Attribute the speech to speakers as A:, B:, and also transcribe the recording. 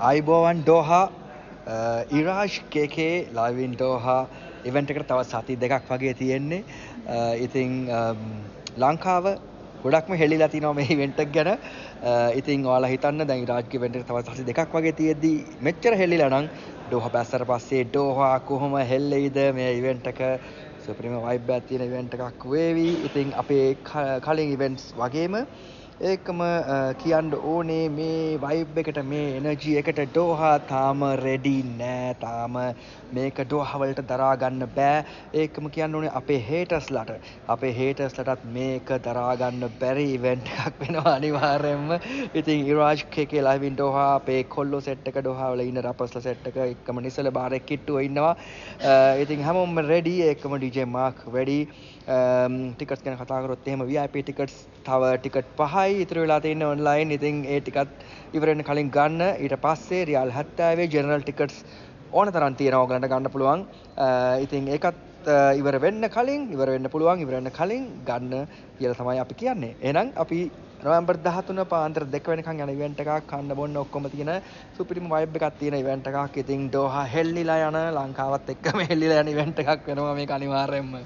A: ආයුබෝවන් ඩෝහා. Iraj KK live in Doha event එකට තව සති 2ක් වගේ තියෙන්නේ. ඉතින් ලංකාව ගොඩක්ම හෙල්ලිලා තිනවා මේ ඉවෙන්ට් එක ගැන. ඉතින් ඔයාලා හිතන්න දැන් ඉරාජ්ගේ ඉවෙන්ට් එක තව සති 2ක් වගේ තියෙද්දි මෙච්චර හෙල්ලිලා නම් ඩෝහා බැස්සට පස්සේ ඩෝහා කොහොම හෙල්ලෙයිද? මේ ඉවෙන්ට් එක සුපිරිම වයිබ් එකක් තියෙන ඉවෙන්ට් එකක් වේවි. ඉතින් අපේ කලින් ඉවෙන්ට්ස් වගේම ඒකම කියන්න ඕනේ, මේ වයිබ් එකට, මේ එනර්ජි එකට ඩෝහා තාම රෙඩි නෑ. තාම මේක ඩෝහා වලට දරා ගන්න බෑ. ඒකම කියන්න ඕනේ අපේ හේටර්ස්ලාට. අපේ හේටර්ස්ලටත් මේක දරා ගන්න බැරි ඉවෙන්ට් එකක් වෙනවා අනිවාර්යෙන්ම. ඉතින් Iraj KK live in Doha, අපේ කොල්ලෝ සෙට් එක, ඩෝහා වල ඉන්න රැපර්ස්ලා සෙට් එක එක්කම නිසල බාරෙක් කිට්ටුව ඉන්නවා. ඉතින් හැමෝම රෙඩි. ඒකම DJ Mark ready. Tickets ගැන කතා කරොත් එහෙම VIP tickets තව ටිකට් 5යි ඉතුරු වෙලා තියෙන්නේ ඔන්ලයින්. ඉතින් ඒ ටිකත් ඉවර වෙන්න කලින් ගන්න. ඊට පස්සේ රියල් 70 ජෙනරල් ටිකට්ස් ඕන තරම් තියෙනවා, ඔයගලන්ට ගන්න පුළුවන්. ඉතින් ඒකත් ඉවර වෙන්න කලින්, ඉවර වෙන්න පුළුවන්, ඉවර වෙන්න කලින් ගන්න කියලා තමයි අපි කියන්නේ. එහෙනම් අපි නොවැම්බර් 13 පාන්දර 2 වෙනකන් යන ඉවෙන්ට් එකක්, කන්න බොන්න ඔක්කොම තියෙන සුපිරිම වයිබ් එකක් තියෙන ඉවෙන්ට් එකක්. ඉතින් ඩෝහා හෙල්ලිලා යන, ලංකාවත් එක්කම හෙල්ලිලා යන ඉවෙන්ට් එකක් වෙනවා මේක අනිවාර්යයෙන්ම.